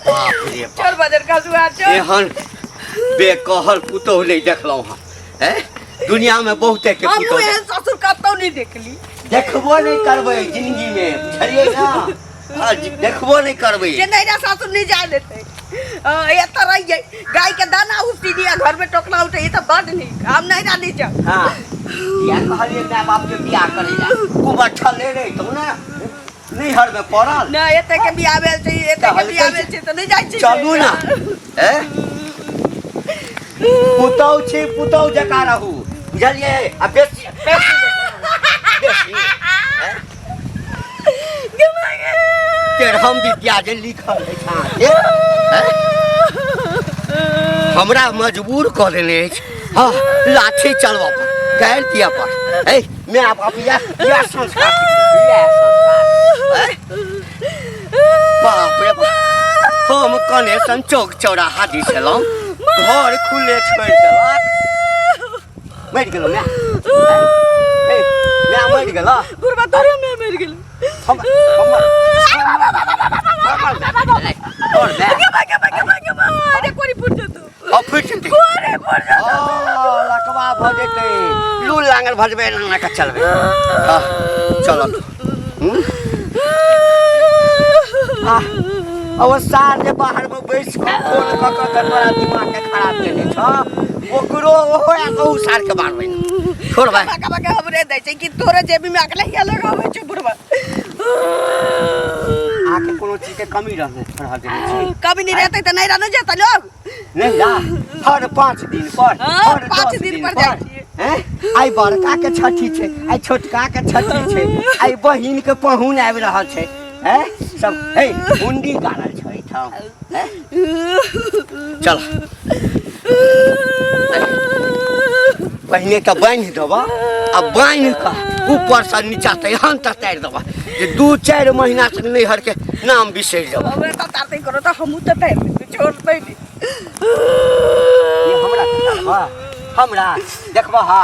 बाप रे बाप चल बजर खसुआ चल एहन बेकहल पुतोह नहि देखलहुँ हँ हैं दुनिया में बहुते के हमहूँ पुतोह एहन ससुर कतौ नहि देखली देखबो नहि करबै जिंदगी में बुझलियै ना हाँ, देखबो नहि करबै जे नैरा सासुर नहि जाय देतै एतऽ रहियै गाय के दाना उसी दिया घर में टोकना उठे ई तऽ बड नीक हम नैरा नहि जाउ हाँ किया कहलियै माय बाप के बियाह करै लए कुबर छले रहितौ ने नैहर में पड़ल नहि एते के बियाह भेल छै एते के बियाह भेल छै तऽ नहि जाइ छी चलू ना ए पुतौ छी पुतौ जकाँ रहू बुझलियै आ बेसी बेसी बेसी हैं? तेरहम विद्या जे लिखल अछि अहाँके हैं? हमरा मजबूर कऽ देने अछि हँ लाठी चलबऽ पर गारि दिअ पर है माय बाप इएह इएह संस्कार सिखेलकै, इएह संस्कार हैं? बाप रे बाप हम कने सन चौक चौराहा दिस एलहुँ घर खुले छोड़ि देलक मरि गेलौ माय ए माय मरि गेलौ बुढ़बा तोरे में मरि गेल हम हमर और माय गे माय गे माय गे माय गे माय अरे कोरी फुट जेतौ आ फुटि जेतै कोरी फुट जेतौ ओ लकवा भऽ जेतै लू लांगर भऽ जेबै एना कऽ चलबै हँ चलऽ हूँ आ ओ सार जे बाहर में बैस कऽ फोन कऽ कऽ के तोरा दिमाग के खराब केने छह ओकरो ओहो आ कहू सार के मारबै छोड़ भाई कमा कमा के हमरे दै छै कि तोरे जेबी में अकले हिया लगाबै छै बुढ़बा अहाँके कोनो चीज के कमी रहने रह देने छी कमी नहीं रहते तऽ नहीं रहने जेतै लोग नहीं जा हर 5 दिन पर हाँ, हर 5 10 दिन पर जाइ छियै। हैं? आइ बड़का के छठी छै आइ छोटका के छठी छै आइ बहिन के पहुन आबि रहल छै हैं सब हे हुंडी गाड़ल छै एहिठाम हैं? चल पहिने तऽ बान्हि देबह आ बान्हि कऽ ऊपरसँ नीचा तऽ एहन तऽ तारि देबह जे 2-4 महीना तक नैहरके नाम बिसरि जेबह हमरा तऽ तारते करो तऽ हमहूँ तऽ तारि लेबै छोड़तै नहि ये हमरा तऽ तारबह हमरा देखबह हा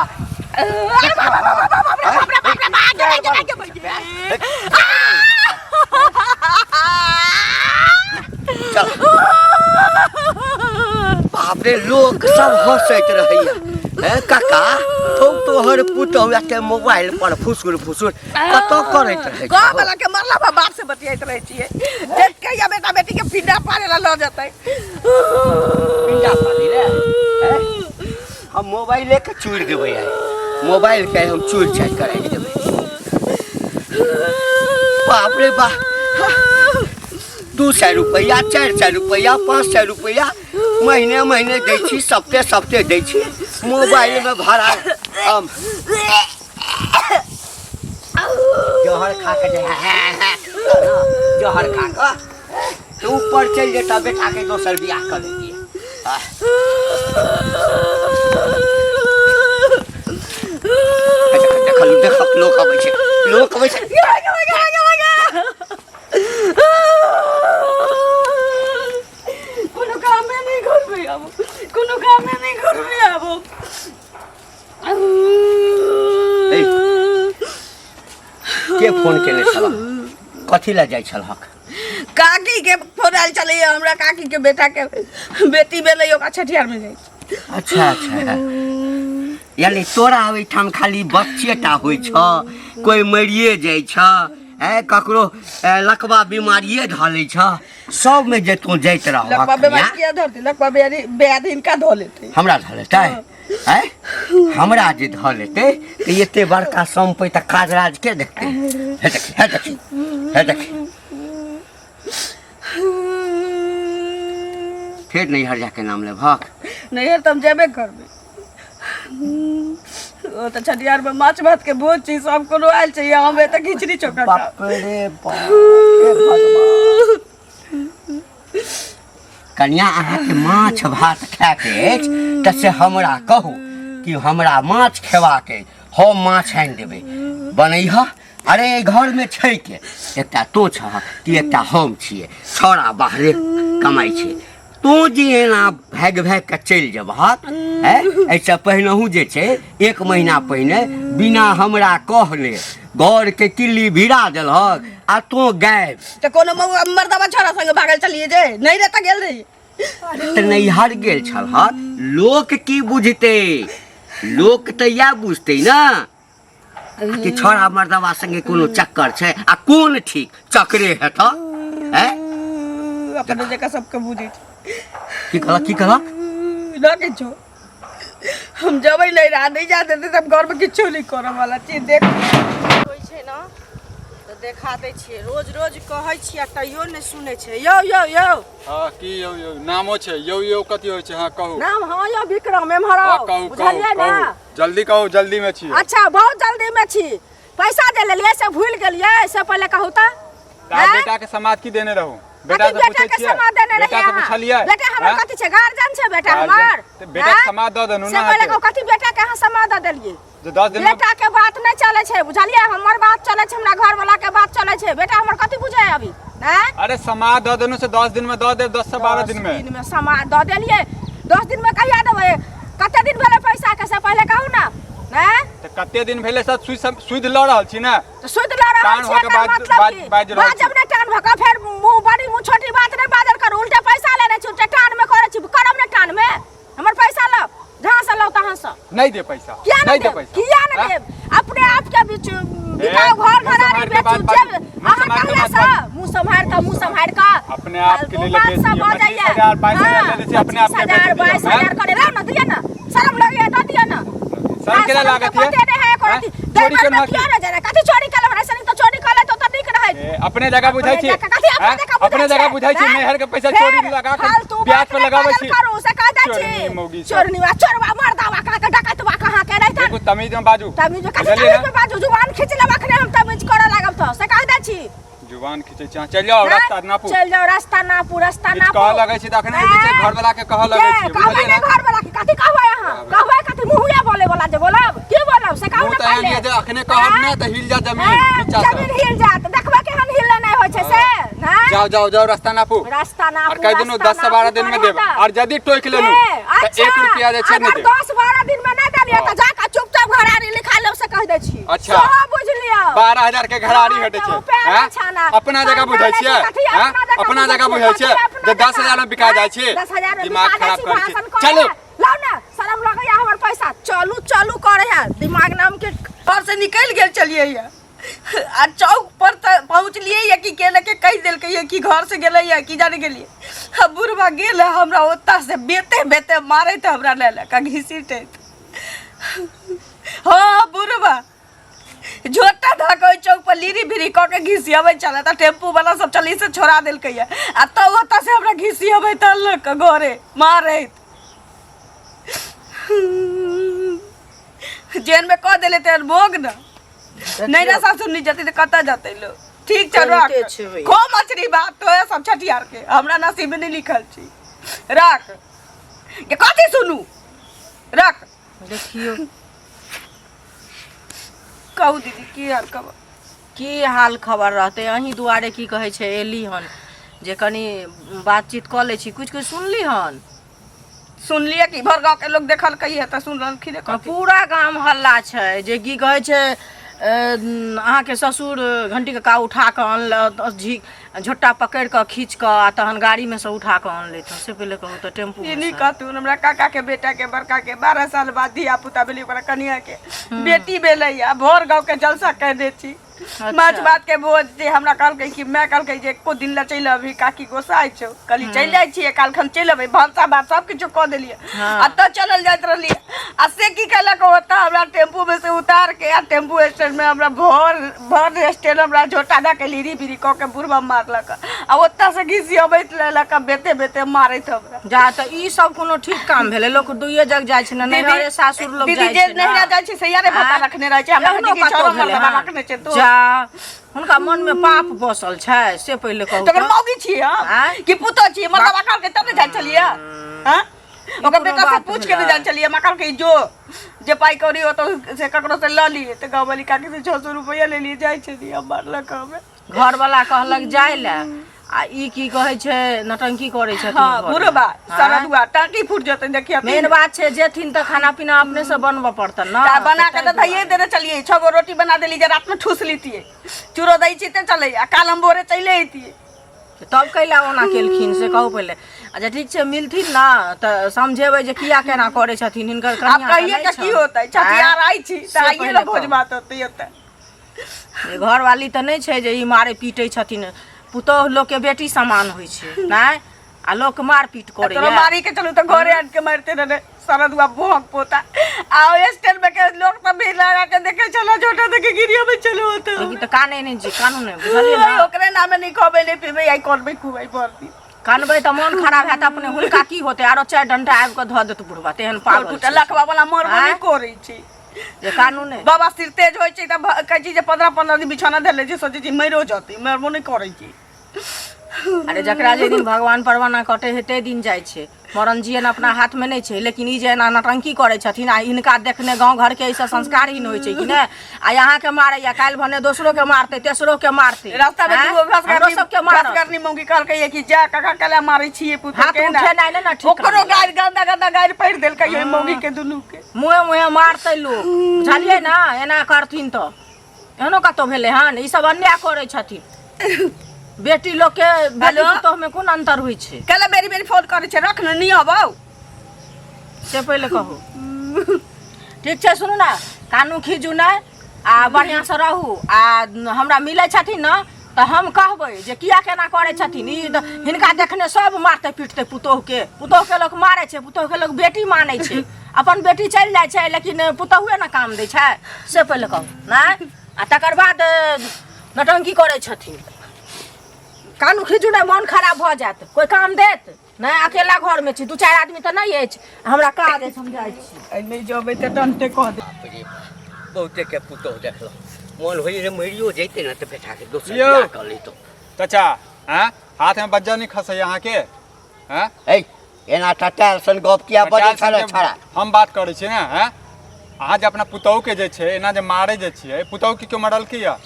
चल बाप रे लोक सब हंसैत रहैया हे काका थौ तोहर पुतहु एते मोबाइल पर फुसुर फुसुर कतऽ करैत रहै गाँव वाला के मरला पर बाप से बतियाइत रहै छियै देख कहिया बेटा बेटी के पिंडा पारे ला लऽ जेतै पिंडा पारी रे हैं? हम मोबाइले के चूरि देबै आइ मोबाइल के हम चूरि चारि कराइ देबै बाप रे बाप 200 रुपैआ 400 रुपैआ 500 रुपैआ महीने महीने दै छी सप्ते सप्ते दै छी मोबाइलमे भाड़ा हम जहर खा के जे जहर खा कऽ तऽ ऊपर चलि जेता बेटाके दोसर बियाह कऽ लेतियै देखल देखक लोक अबै छै लोक अबै छै कोनो कामे नहि करबै आब कोनो कामे नहि करबै आब ए, के फोन केने छलह कथी लए जाइ छलहक काकी के फोन आयल छलैया हमरा काकी के बेटा के बेटी भेलै ओकरा छठियार में जाइ छै। अच्छा अच्छा यानी तोरा ओहिठाम खाली बच्चे टा होइ छ कोइ मरिए जाइ छ ए ककरो ए, लकवा बीमारिए धऽ लै छ सबमे जे तू जाइत लकवा रहबहक बीमारी कनियाँ, किया धरतै लकवा बेयारी बेयाद हिनका धऽ लेतै हमरा धऽ लेतै आँय हमरा जे धऽ लेतै तऽ एते बड़का सम्पैत आ काज राज के देखतै हे देखी हे देखी हे देखी फेर नैहर जाके नाम लेबहक नैहर तऽ हम जेबे करबै ओ तऽ छठियारमे माछ भात के भोज छै सब कोनो आयल छै हम एतऽ खिचड़ी चोखा खाब। बाप रे बाप हे भगवान कनिया अहाँके माछ भात खायके अछि तऽ से हमरा कहू कि हमरा माछ खेबाक अछि हम माछ आनि देबै बनैह अरे एहि घरमे छै के एकटा तोँ छह कि एकटा हम छियै छौड़ा बाहरे कमाइ छै तोँ जे एना भागि भागि कऽ चलि जेबहक। एहिसँ पहिनहु जे छै 1 महीना पहिने बिना हमरा कहले घरके किल्ली भिड़ा देलहक आ तोँ गायब। तऽ कोनो मर्दबा छोरा संगे भागल चलिए जे नहीं रहता गेल रही। तऽ नैहर गेल छलहक, लोक की बुझतै? लोक तऽ इएह बुझतै ने कि छोरा मर्दबा संगे कोनो चक्कर छै, आ कोन ठीक चक्करे हेतऽ। हैं? अपने जगह सबके बुझै छै। की कहलक, की कहलक? ना किछो, हम जबै नहीं रहा, नहीं जा देते तब घर में किछो नहीं करऽ वाला चीज। देख होइ छै ने तऽ देखा दै छियै, रोज रोज कहै छियै तैयो नहि सुनै छै। यौ यौ यौ। हाँ की यौ यौ नामो छै यौ यौ कथी होइ छै? हाँ कहू। नाम हाँ यौ विक्रम, एम्हर हाँ आउ। कहू कहू। बुझलियै ने? कहू जल्दी, कहू जल्दी में छी। अच्छा बहुत जल्दी में छी। पैसा दे लेलियै से भूलि गेलियै से पहिले कहू तऽ। ता आँय? बेटा के समाज की देने रहू? बेटा कथी से बेटा पूछै के छियै? समाज देने बेटा रहियै से अहाँ? पूछलियै? बेटा हमर आँय? कथी छै? गार्जियन छै बेटा गार्जियन। हमर। तऽ बेटा के आँय? समाज दऽ देलहुँ से ने पहिले अहाँके। कहू कथी बेटा के अहाँ समाज दऽ देलियै? जे 10 दिन में बेटा के बात नहीं चले छै, बुझलियै? हमर बात चले छै, हमरा घर वाला के बात चले छै। बेटा हमर कथी बुझे है अभी? आँय? अरे समाज दऽ देलहुँ से 10 दिन में दऽ देब, 10 से 12 दिन में। दिन में समाज दऽ देलियै, 10 दिन में कहिया देबै? कते दिन भेलै पैसा के से पहिले कहू ने। आँय? तऽ कते दिन भेलै सब सुध लऽ रहल छी ने? तऽ सुध लऽ रहल टान छी, भऽ के एकर मतलब की? बाजि रहल बाजब छी। ने टान भऽ के, फेर मुँह बड़ी मुँह छोटी बात नहि बाजल करू। उल्टे पैसा लेने छी, उल्टे टान में करै छी। करब ने टान में? हमर पैसा लाउ, जहाँ से लाउ तहाँ से। नहीं दे पैसा। किया नहीं नहीं दे देब? पैसा। किया नहीं हाँ? देब? अपने आप के बीच बिकाओ घर मुँह घरारी सम्हारि के बेचू बात जेब। बाजू। मुँह अहाँ सम्हारि के कहला बात से बाजू। मुँह सम्हारि कऽ, मुँह सम्हारि कऽ। अपने आप के फालतू लिए बात बेच सब दियौ। बजैया। 25,000, 22,000 हाँ, ले लै छी, अपने आप के 25,000, बेच दियौ। 22,000 करे लाउ ने, दिअ ने। शरम लगैया दऽ दिअ ने। शरम केना शरम के लागत ये? पते नहि है एको हाँ? रत्ती। दै चोरी बेर केना में की? किया नहि जाने? कथी चोरी केलहुँ? हमरा सनी तऽ चोरी कऽ लेतौ तऽ नीक रहैत। ए, अपने जगह बुझै अपने छी। जगह कथी अपने हाँ? जगह बुझै अपने जगह छियै? बुझै छी हैं? नैहर के पैसा फेर चोरी लगा के फालतू ब्याज बात पर नहि लगाबै बाजल छी। करू, से कह दै छी। चोरनी मौगी सब। चोरनी वा चोरवा मर्दावा कहाँ के डकैतवा कहाँ के रहितन। देखू तमीज में बाजू। तमीज में कथी? बुझलियै तमीज ने? में बाजू, जुबान खींच लेब अखने हम तमीज करऽ लागब तऽ, से कह दै छी। जुबान खींचै छी। अहाँ चलि जाउ हैं? रास्ता नापू। चलि जाउ रास्ता नापू, रास्ता किछु नापू। कहऽ लगै छी तऽ अखने जे छै हैं? घरवला के कहऽ लगै के? छी, कहबै बुझलियै ने ने? घरवला के? कथी कहबै अहाँ? कहबै कथी? मुँहे बोले वाला जे बोलब की बोलब से कहू मुँह ने तऽ एहन पहिले। यऽ जे अखने कहब हैं? ने तऽ हिल जायत जमीन हैं? नीचा सँ। जमीन हिल जायत, देखबै केहन हिले नहि होइ छै से। हैं? जाउ जाउ जाउ रास्ता नापू। रास्ता नापू। और कहि देलहुँ रास्ता 10 से 12 नापू दिन में करे देब। तऽ। और यदि टोकि लेलहुँ ए, तऽ अच्छा, 1 रुपया जे छै नहि अगर देब। 10-12 दिन में नहि देलियै तऽ जाकऽ चुपचाप घरारी लिखा लेब से कहि दै छी। अच्छा। सेहो बुझि लियौ। 12,000 के घरारी हाँ, हटै तऽ छै। उपाय हैं? नहि छै ने। अपना जगह बुझै करै छियै? छै, कथी हैं? अपना जगह अपना जगह बुझै बुझै छियै? कथी अपना जे 10,000 जगह? में बिका जाइ छी। 10,000 में दिमाग बिका जाइ खराब छी, करै छी। भाषण करै चलू। है। लाउ ने, शरम लगैया हमर पैसा। चलू चलू करै है। दिमाग नाम के घर से निकलि गेल चलियै ये आ चौक पर तऽ पहुँचलियै ये कि के ने के कहि देलकै ये कि घर से गेलै ये कि जाने गेलियै। आ बुढ़बा गेल है हमरा ओतऽ से बेते बेते मारैत हमरा लए लए कऽ घिसीटैत। हाँ बुढ़बा झोटा धऽ कऽ ओहि चौक पर लीरी भीरी कऽ के घिसियबै छलै तऽ टेम्पू वाला सब चली से छोड़ा देलकै ये आ तब ओतऽ से हमरा घिसियबैत अनलक घरे मारैत। जेल में कऽ देले तेहन भोग न नैरा सासुर नहीं जते तऽ कतऽ जते लोग। ठीक छै राख। करिते छै। खो मछली बात तो सब छठियार के हमरा नसीब में नहीं लिखल छी। राख के कथी सुनू राख। देखियौ कहू दीदी की हाल खबर? की हाल खबर रहतै? अहीं दुआरे की कहै छै एली हन जे कनि बातचीत कऽ लै छी। कुछ कुछ सुनली हन? सुनलियै कि भर गाँव के लोग देखलकै है तऽ सुनलखिन है कथी? पूरा गाम हल्ला छै जे की कहै छै अहाँके ससुर घंटी कक्का उठा कऽ अनलक, झोटा पकड़ि कऽ खींच कऽ आ तहन गाड़ीमे सँ उठा कऽ अनलथि हँ। से पहिले कहू तऽ टेम्पू ई नहि कहथुन हमरा काका के बेटा के बड़का के 12 साल बाद धिया पुता भेलै, ओकरा कनिया के बेटी भेलै आ भर गाँव के जलसा कयने छी। माछ भात के भोज जे हमरा कहलकै कि माय कहलकै जे एको दिन लए चलि अबही, काकी गोसाइ छौ। कहली चलि जाइ छियै, काल्हिखन चलि अबै। भनसा भात सब किछु कऽ देलियै आ तऽ चलल जाइत रहलियै आ से की केलक ओतऽ हमरा टेम्पू में से उतार के आ टेम्पू स्टैंड में हमरा भर भर स्टैंड हमरा झोटा दऽ के लीरी बीरी कऽ के बुढ़बा मारलक आ ओतऽ से घिसियबैत लेलक आ बेते बेते मारैत हमरा। जा तऽ ई सब कोनो ठीक काम भेलै? लोक दुइये जग जाइ छै ने, नैहरे सासुर लोक दीदी जाइ जे छै ने। नैहरा जाइ छै से यारे भत्ता आँय? रखने रहै छै। हमरा एहनो कहै छै कि कतौ छौड़ा भेलै मर्दबा हँ? रखने छै तो। जा हुनका मन में पाप बसल छै से पहिले कहू तकर तऽ। मौगी छियै हम आँय? कि पुतोह छियै? मर्दबा कहलकै तब ने जाइ छलियै। हँ ओकर कोनो बेटा से बात पूछ के नहि भेलै? जाइ छलियै। माँ कहलकै जो जे पाइ कौड़ी होतौ से ककरो से लऽ लिए तऽ गाँववाली काकी से 600 रुपैआ लेलियै जाइ छलियै। हम मारलक हमे। घरवला कहलक जाय लए आ ई की कहै छै नटंकी करै छथिन हँ घरमे। बुढ़बा आँय? सरदुआ टाँकी फूट जेतै देखिए मेन बात छै जेथिन तऽ खाना पीना अपने से बनबऽ पड़तनि ने ता बना के तऽ तऽ धैये देने चलिए छओ गो रोटी बना देली जे रात में ठूस लीतिए चूरो दै छी ते चलै आ काल हम भोरे चले अइतिए तब कैला ओना केलखिन से कहू पहिले अच्छा ठीक छै मिलथिन ने तऽ समझेबै जे किया केना करै छथिन हिनकर आब कनियाँ तऽ कहिए नहि के की छनि। होतै छठियार आइ छी तऽ से आइए पहिले ने भोज कहू। भात होतै ओतऽ जे घरवाली तऽ नहि छै जे ई मारै पीटै छथिन पुतोहु लोकके बेटी समान होइ छै नहि आ लोक मारपीट तोरा करैया मारी के चलू तऽ घरे आन के मारते रहे सरदुआ भोंक पोता आ स्टैंड में के लोग सब भीड़ लगा के देखे चलो छोटा देखे गिरियो में चलो होते लेकिन तऽ कानै नहि छै कानू नहि बुझलियै ने ओकरे नामे नहीं खबे नहीं पीबे आई करबे खुबै पड़ती कानबै तऽ मोन खराब हैत अपने हुनका की होतै आरो चारि डंटा आबि कऽ धऽ देत बुढ़बा तेहन पागल छै। लखवा वाला मरबो नहीं आँय? करै छै जे कानू नहि बाबा सिर तेज होइ छै तऽ कहै छै जे 15 15 दिन बिछौना धर लै छै सोचै छै मरियो जतै मरबो नहि करै छै अरे जकरा जे दिन भगवान परवाना कटे है ते दिन जाइ छै मरण जियन अपना हाथमे नहि छै लेकिन ई जे एना नटंकी करै छथिन आ हिनका देखने गाँव घरके एहिसँ संस्कारहीन होइ छै कि नहि आ अहाँके मारैया काल्हि भने दोसरोके मारतै तेसरोके मारतै रास्ता में आँय? दूगो घास हमरो करनी सबके घास मारत करनी मौगी कहलकै कि जा काका कला मारै छियै पुतोह हाथ के ना। उठेनाइ नहि ने ठीक ओकरो रहलै। गारि गंदा गंदा गारि पढ़ि देलकै ओहि मौगी के दुनू के मुँहे मुँहे मारतै लोक बुझलियै ने एना करथिन तऽ एहनो कतहु भेलै हन ई सब अन्याय करै छथिन बेटी लोकके बेटी हेलो? पुतोहमे कोन अन्तर होइ छै कैला बेरी बेरी फोन करै छै रख ने नहीं अबौ से पहिले कहू ठीक छै सुनू ने कानू खीजू नहि आ बढ़िआँसँ रहू आ हमरा मिलै छथिन ने तऽ हम कहबै जे किया केना करै छथिन ई तऽ हिनका देखने सब मारतै पीटतै पुतोहुके पुतोहुके लोक मारै छै पुतोहुके लोक बेटी मानै छै अपन बेटी चलि जाइ छै लेकिन पुतोहुए ने काम दै छै से पहिले कहू नहि आ तकर बाद नौटंकी करै छथिन कानू खीजू नहि मोन खराब भऽ जायत कोइ काम देत नहि अकेला घरमे छी दू चारि आदमी तऽ नहि अछि हमरा काज अछि हम जाइ छी आइ नहि जेबै तऽ टंटे कह दे बाप रे बाप, बहुते के पुतोह देखलहुँ मोन होइ जे मरियो जैते ने तऽ बेटाके दोसर यौ। बियाह कऽ लैतहुँ चाचा आँय हाथमे बज्जर नहि खसैया अहाँके आँय है एना टटायल सन गप किया बजै छलै छड़ा हम बात करै छी ने आँय अहाँ जे अपना पुतोहुके जे छै एना जे मारै जे छियै पुतोहुके केओ मरलकै यऽ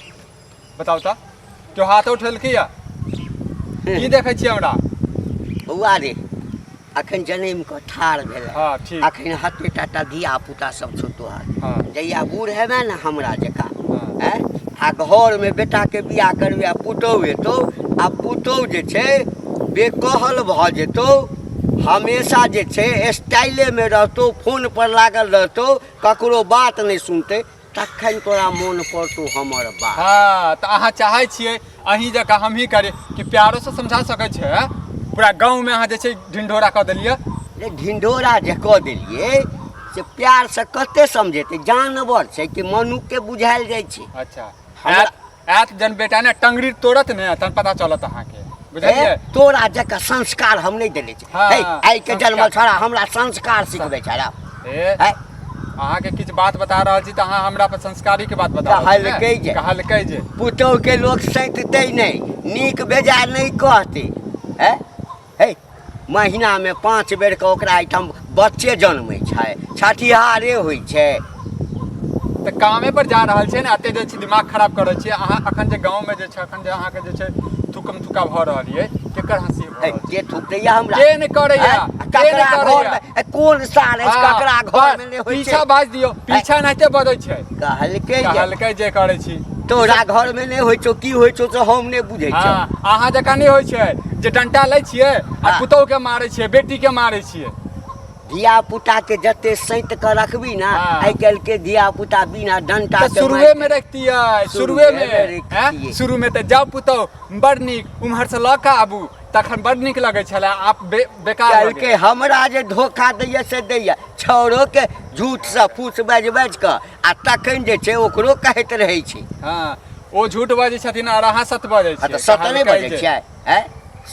बताउ तऽ केओ हाथ उठेलकै यऽ की देखै छियै हमरा बौआ रे अखन जनमि कऽ ठाढ़ भेलै हँ ठीक अखन हते टाटा धिया पुता सब छौ तोहर हँ जहिया बूढ़ हेबे ने हमरा जकाँ हँ आँय आ घरमे बेटाके बियाह करबै आ पुतोहु एतौ आ पुतोहु जे छै बेकहल भऽ जेतौ हमेशा जे छै स्टाइलेमे रहतौ फोनपर लागल रहतौ ककरो बात नहि सुनतै तखन तोरा मोन पड़तौ हमर बात हँ तऽ अहाँ चाहै छियै अहीं जकाँ हमही करी कि प्यारोसँ समझा सकै छै पूरा गाँवमे अहाँ जे छै ढिंढोरा कऽ देलियै रे ढिंढोरा जे कऽ देलियै से प्यारसँ कते समझेतै जानवर छै कि मनुखके बुझायल जाइ छै अच्छा हमरा- आयत आयत जन बेटा ने टंगरी तोड़त ने तहन पता चलत अहाँके बुझलियै ए, तोरा जकाँ संस्कार हम नहि देने छी हाँ, हे आइ के संस्कार। जन्मल छोड़ा हमरा संस्कार सिखबै छड़ा ए हे अहाँके किछु बात बता रहल छी तऽ अहाँ हमरा पर संस्कारी के बात बता रहल छी ने? कहलकै जे। कहलकै जे पुतोह के लोक सैततै नहि नीक बेजाय नहि कहतै हे हे महीनामे 5 बेर के ओकरा एहिठाम बच्चे जन्मै छै छठिहारे होइ छै तऽ कामे पर जा रहल छै ने एते जे छै दिमाग खराब करै छियै अहाँ अखन जे गाँवमे जे छै अखन जे अहाँके जे छै थुकम थुका भऽ रहल ये केकर हँसी भऽ हे, रहल छै के थूक दैया हमरा के नहि करैया आँय? के नहि ककरा करैया घरमे ए, कोन साल अछि हाँ, ककरा घरमे नहि होइ छै पीछा बाजि दियौ पीछा एनाहिते बजै छै कहलकै जे कहलकै जे करै छी तोरा घरमे नहि होइ छौ की होइ छौ से हम नहि बुझै छियौ हाँ अहाँ जकाँ नहि होइ छै जे डंटा लै छियै आ हाँ। पुतोहु के मारै छियै बेटी के मारै छियै धिया पुता के जते सैत के रखबी ना हाँ। आइ काल्हि के धिया पुता बिना डंटा तऽ के शुरुए मारि- में रखतियै शुरुए में शुरुए मे रखतियै। हैं? शुरू में तऽ जाउ पुतोहु बड़ नीक उम्हर से लऽ कऽ आबू तखन बड़ नीक लगै छलै आब बेकार भऽ कहलकै गेल। हमरा जे धोखा दैया से दैया छौड़ो के झूठ से फूस बाजि बाजि कऽ आ तखन जे छै ओकरो कहैत रहै छै हँ ओ झूठ बजै छथिन आओर अहाँ सत बजै हँ छियै तऽ सत नहि कहलकै बजै जे। छियै आँय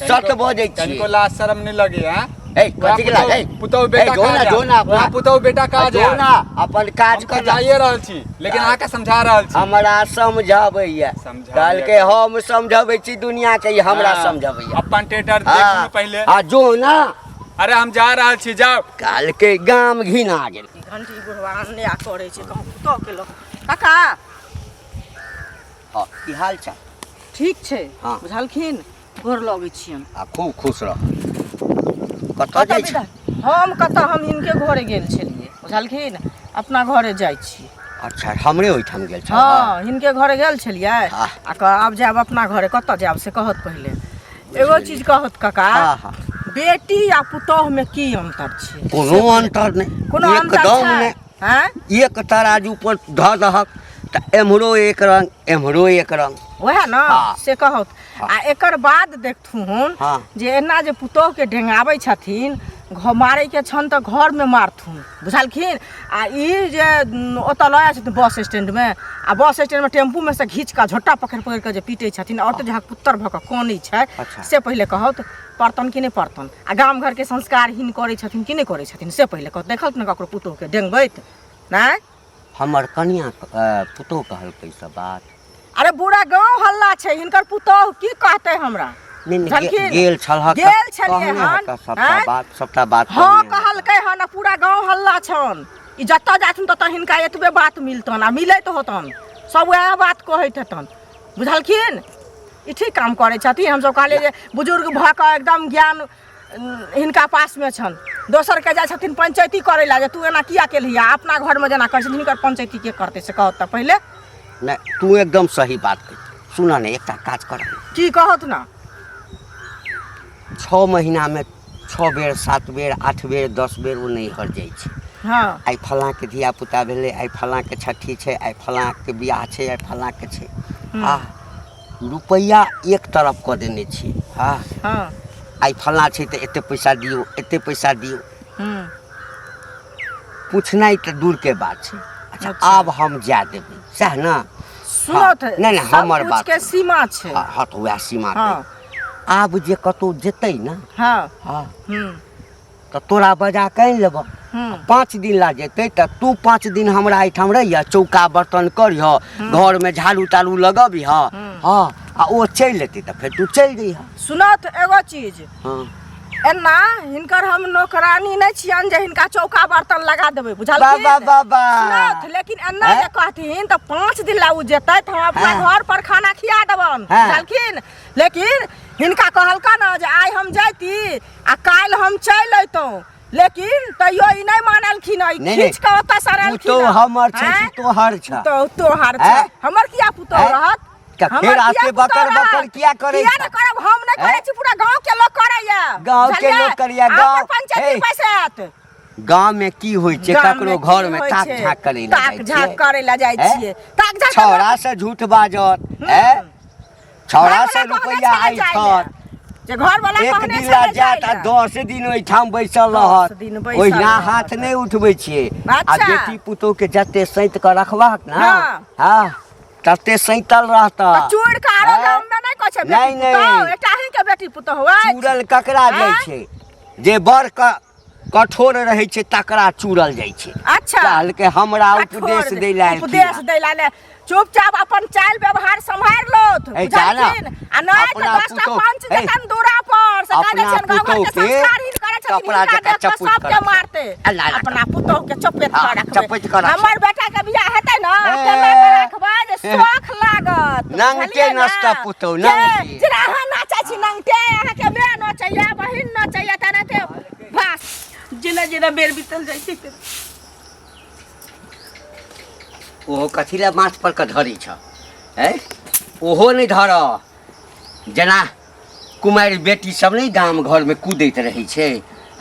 सत बजै छियै कनिको लाज शरम नहि लगैया हे कथी के लाज हे पुतहु बेटा जो ना जो ना अपना पुतहु बेटा काज जो ना अपन काज हम कर तऽ जाइए रहल छी लेकिन अहाँके समझा रहल छी हमरा समझाबैया समझाबैया। कहलकै हम समझबै छी दुनिया के ई हमरा हाँ, समझाबैया अपन टेटर देखू ने पहिले आ जो ना अरे हम जा रहल छी जाउ कहलकै गाम घिना गेल ई घंटी बुढ़वा अन्याय करै छै कहूँ पुतोह के लोक काका हँ की हाल चाल ठीक छै हाँ। बुझलखिन गोर लगै छियनि। आ खूब खुश रह। कतऽ कतऽ जाइ छी? विदा हम कतऽ, हम हिनके घरे गेल छलियै, बुझलखिन? अपना घरे जाइ छी। अच्छा, हमरे ओहिठाम गेल छल? हँ, हिनके घरे गेल छलियै। हाँ। आ आब जायब अपना घरे। कतऽ जायब से कहत पहिले। एगो चीज कहत काका, हाँ हाँ बेटी आ पुतोह में की अंतर छै? कोनो अंतर नहि। कोनो अंतर एकदम छै? नहि। आँय? एक तराजू पर धऽ दहक तऽ एम्हरो एक रंग, एम्हरो एक रंग। वएह ने। हाँ। से कहत। आ एकर बाद देखथुन हाँ। जे एना जे पुतोह के ढेंगाबै छथिन, मारै के छन तऽ घर में मारथुन, बुझलखिन? आ ई जे ओतऽ लऽ जाइ छथिन बस स्टैंड में, आ बस स्टैंड में टेम्पू में से घीच कऽ झोटा पकड़ि पकड़ि कऽ जे पीटै छथिन, औरत जे पुत्तर भऽ कऽ कनै छै। अच्छा। से पहिले कहत, पड़तन कि नहि पड़तन? आ गाम घर के संस्कारहीन करै छथिन कि नहि करै छथिन, से पहिले कहत। देखलक ने ककरो पुतोह के डेंगबैत नहि? हमर कनिया पुतोह कहलकै ई सब बात? अरे, पूरा गाँव हल्ला छै। हिनकर पुतोह की कहतै हमरा? नहि नहि, बुझलखिन? गेल छलहक तऽ गेल छलियै कहने हन, हेतऽ सबटा आँय? बात, सबटा बात हँ, कहने हेतऽ। कहलकै हन। आ पूरा गाँव हल्ला छन। ई जतऽ जाथिन ततऽ हिनका एतबे बात मिलतन आ मिलैत होतन, सब वएह बात कहैत हेतन, बुझलखिन? ई ठीक काम करै छथिन? हमसब कहलियै जे बुजुर्ग भऽ कऽ एकदम ज्ञान हिनका पासमे छनि, दोसरके जाइ छथिन पंचैती करै लए जे तू एना किया केलही, आ अपना घरमे जेना करै छथिन, हिनकर पंचैती के करतै से कहत तऽ पहिले। नहि, तू एकदम सही बात कही। सुनऽ ने, एकटा काज कर। की कहत ने? 6 महीनामे 6 बेर, 7 बेर, 8 बेर, 10 बेर ओ नैहर जाइ छै। आइ फलाँके धियापुता भेलै, आइ फलाँके छठी छै, आइ फलाँके बियाह छै, आइ फलाँके छै। आ रुपैआ एक तरफ कऽ देने छियै। हँ। आइ फलाँ छै तऽ एते पैसा दियौ, एते पैसा दियौ। पूछनाइ तऽ दूरके बात छै। अच्छा। अच्छा। आब हम जाय देबै, सएह ने? सुनो तऽ, नहि नहि, सब हमर कुछ बात के सुनू। सीमा छै। हँ हँ, तऽ वएह सीमा पे। हँ। आब जे कतहु जेतै ने, हँ हँ, हूँ तऽ तोरा बजा कऽ आनि लेबह। 5 दिन ला जेतै तऽ तू 5 दिन हमरा एहिठाम रहिह, चौका बर्तन करिह, घरमे झाड़ू ताड़ू लगबिह। हँ, आ ओ चलि एतै तऽ फेर तू चलि जइह। सुनो तऽ एगो चीज। हँ। एना हिनकर हम नौकरानी नहि छियनि जे हिनका चौका बर्तन लगा देबै, बुझलखिन? बाबा बाबा। सुनौथ, लेकिन एना हैं? जे कहथिन तऽ 5 दिन ला ओ जेतै तऽ हम अपना घर पर खाना खिया देबनि। हैं। बुझलखिन? लेकिन हिनका कहलका ने जे आइ हम जैती आ काल्हि हम चलि अयतहुँ, लेकिन तैयो ई नहि मानलखिन। ई नहि, खींच कऽ ओतऽ सड़लखिन। पुतोह हमर छै कि हैं? तोहर छै? पुतोह तोहर छै। हैं? हमर किया पुतोह हैं? रहत? तऽ हमर फेर किया आते पुतोह बकर बकर रहत? किया करै किया छह? नहि करब? हम नहि करै हैं? छी, पूरा गाँव के लोक करैया। गाँव के बुझलियै? लोक करैया, अहाँ गाँव- पर पंचायती हे। पैसा आयत। गाँव में की होइ छै? गाममे ककरो की घर में होइ ताक छै? झाँक करै लए ताक जाइ झाँक छियै। करै लए जाइ हैं? छियै, ताक झाँक छौड़ा से झूठ बाजत, हैं? छौड़ा से घरवला कहने रुपैआ छलै आइ जाइ लए। छत जे घरवला एक कहने दिन ला छलै जायत आ जाइ लए। 10 दिन ओहिठाम बैसल 10 रहत। दिन बैसल ओहिना रहत। हाथ नहि उठबै छियै। आ अच्छा। बेटी पुतोह के जते सैत कऽ रखबहक ने, हाँ। हँ, तते सैतल रहत। तऽ चूड़ के आरो हैं? गाम में नहि कहै छै बेटी नहि, नहि। पुतोह, एकटा अहीं के बेटी पुतोह अछि। चूड़ल ककरा जाइ आँय? छै? जे बड़ कठोर रहै छै तकरा चूड़ल जाइ छै। अच्छा। कहलकै हमरा कठोर उपदेश दै लए एलखिन। उपदेश दै लए ने। चुपचाप अपन चालि व्यवहार सम्हारि लोथ, ए, जा ना। बुझलखिन? आ नहि तऽ अपना 10 टा पुतोह- पंच ए, जतन दूरा पर से कहै अपना छियनि गाँव घर के पुतोह के संस्कारहीन करै छथिन, कपड़ा हिनका जकाँ देख कऽ चपुट सबके कऽ मारतै। अल्लाह अल्लाह। अपना पुतोह के चपेट हाँ, कऽ रखबै। चपेट कऽ रखबै। हमर बेटा के बियाह हेतै ने, ए, तेना कऽ रखबै जे शौख लागत, नंगटे बुझलियै ने? नचता पुतोह, जे- नंगटे। जेना अहाँ नाचै छी नंगटे, अहाँके माय नचैया, बहिन नचैया, तेनाहिते बस। जेना जेना बेर बीतल जाइ छै तेना। ओहो कथी लए माथ पर के धरै छ? हैं, ओहो नहि धर। जेना कुमारि बेटी सब नहि गाम घरमे कूदैत रहै छै?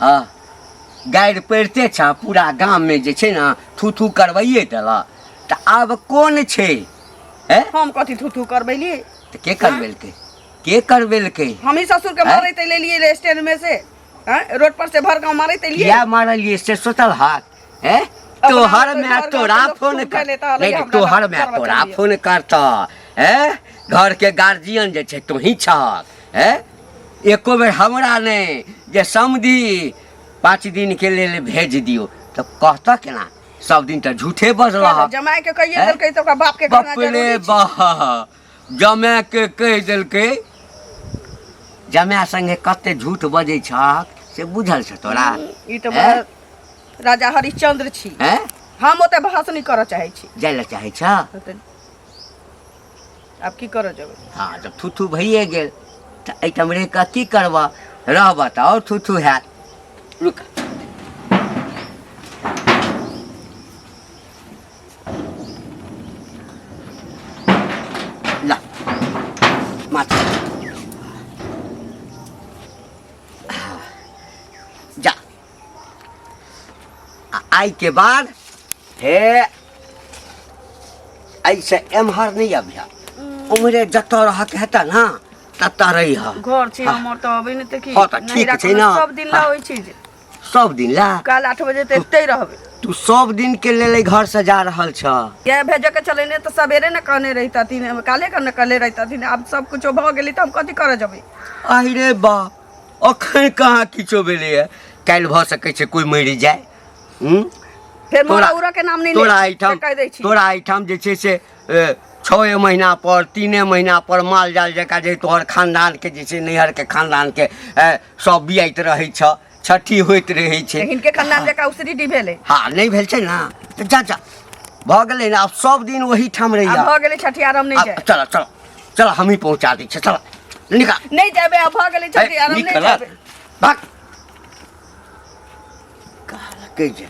हँ, गारि पड़िते छ, पूरा गाममे जे छै ने थू थू करबैए देलक, तऽ आब कोन छै? हैं? हम कथी थू थू करबैली? तऽ के करबेलकै? के करबेलकै? हम ही ससुर के हैं? मारैत लेलिए स्टैंड में से, हैं? रोड पर से भर गांव मारैत एलिए। किया मारलियै से सोचल हाथ? हैं? अपना तोहर घर माय गाँव तोरा के लोग फोन सुन कर के लेता हलै, नहि हमरा तोहर लग माय करबा तोरा चलिए। फोन करत। हैं, घर के गार्जियन जे छै तोही छहक। हैं, एको बेर हमरा नहि जे समधि 5 दिन के लेल भेज दियौ तऽ कहतऽ केना? सब दिन तऽ झूठे बजलह। जमाई के कहिए हैं? देलकै तऽ ओकरा बाप के कहना बाप रे जरूरी छै। बा, जमाए के कहि देलकै। जमाए संगे कते झूठ बजै छहक से बुझल छ तोरा? ई तऽ हैं? बड़ा राजा हरिश्चंद्र छी। हैं? हम ओते बहस नहि करऽ चाहै छी। जाय लए चाहै छ? ओते आब की करऽ जेबै? हँ, जब थू थू भइए गेल तऽ एहिठाम रहि कऽ की करबह रहबह तऽ आओर थू थू हैत रुक ला माछ जा आ आइके बाद हे एहिसँ एम्हर नहि अबिह उम्हरे जतऽ रहके हेतऽ ने ततऽ रहिह घर छै हमर तऽ अबै नहि तऽ की हँ, तऽ ठीक नैहरा छै कोनो ने। सब दिन ला होइ छै जे सब दिन ला काल्हि 8 बजे तऽ एतै रहबै। तू सब दिन के लेल एहि घर से जा रहल छ। किया भेजऽ के छलै ने तऽ सवेरे ने कहने रहितथिन, काल्हे के ने कहले रहितथिन। आब सब कुछो भऽ गेलै तऽ हम कथी करऽ जेबै? अरे रे बा, अखन कहाँ किछो भेलैए, काल्हि भऽ सकै छै कोइ मरि जाय। हूँ? फेर मरा उरा के नाम नहि तोरा ले, एहिठाम से कहि दै छी। तोरा एहिठाम जे छै से 6 महीना पर 3 महीना पर माल जाल जकाँ जे तोहर खानदानके जे छै नैहरके खानदानके सब बियाइत रहै छ, छठी होइत रहै छै। हिनके खानदान जकाँ उसरी भेलै। हँ नहि भेल छै ने तऽ जा जा भऽ गेलै ने, आब सब दिन ओहीठाम रहिया। आब भऽ गेलै छठिहार, हम नहि जायब। चल चल चल, हमही पहुँचा दै छियै, चल निकाल। नहि जेबै, आब भऽ गेलै छठिहार, हम नहि निकल जेबै। भाग। कहलकै जे